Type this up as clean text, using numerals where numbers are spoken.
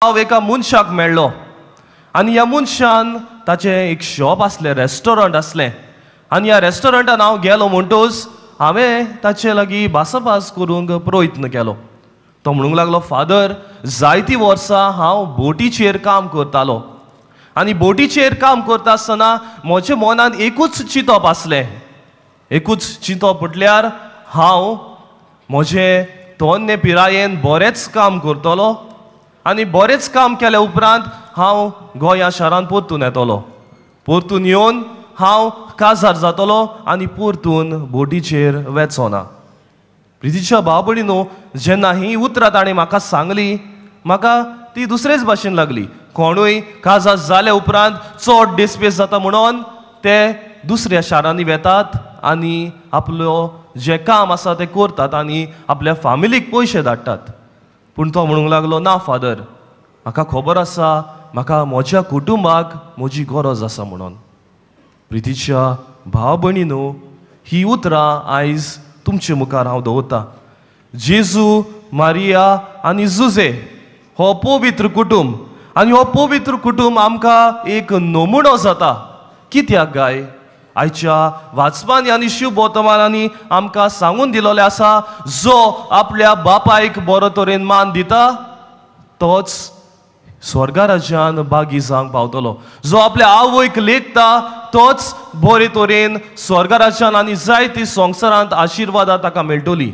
हांव एका मनशाक मेळ्ळो आनी ह्या मनशान ताचें एक शॉप आसलें, रेस्टॉरंट आसलें आनी ह्या रेस्टॉरंटान हांव गेलो म्हणटूच हांवें ताचे लागीं भासाभास करूंक प्रयत्न केलो. तो म्हणूंक लागलो, फादर, जायतीं वर्सां हांव बोटीचेर काम करतालो आनी बोटीचेर काम करता आसतना म्हज्या मनांत एकूच चिंतप आसलें. एकूच चिंतप म्हटल्यार हांव म्हजे तोन्ने पिरायेन बरेंच काम करतलो आनी बरेंच काम केल्या उपरांत हांव गोंया शारांत परतून येतलो, परतून येवन हांव काजार जातलो आनी परतून बोटीचेर वेचो ना. प्रितीच्या भाव भयणीनो, जेन्ना ही उतरां ताणें म्हाका सांगली, म्हाका ती दुसरेच भाशेन लागली. कोणूय काजार जाल्या उपरांत चड डिस्पेस जाता म्हणून ते दुसऱ्या शारांनी वेतात आनी आपलो जें काम आसा तें करतात आनी आपल्या फामिलीक पयशे धाडटात. पूण तो म्हणूंक लागलो, ना फादर, म्हाका खबर आसा, म्हाका म्हज्या कुटुंबाक म्हजी गरज आसा म्हणून. प्रितीच्या भाव भयणीनो, ही उतरां आयज तुमचे मुखार हांव दवरतां. जेजू, मारिया आनी जुजे हो पवित्र कुटुंब आनी हो पवित्र कुटुंब आमकां एक नमुनो जाता. कित्याक गाय? आयच्या वाचपांनी आनी शुभवर्तमानांनी आमकां सांगून दिलोलें आसा, जो आपल्या बापायक बरो तरेन मान दिता तोच स्वर्गराज्यान बागी जावंक पावतलो. जो आपल्या आवयक लेखता तोच बरे तरेन स्वर्गराज्यान आनी जायती संवसारांत आशिर्वादां ताका मेळटली.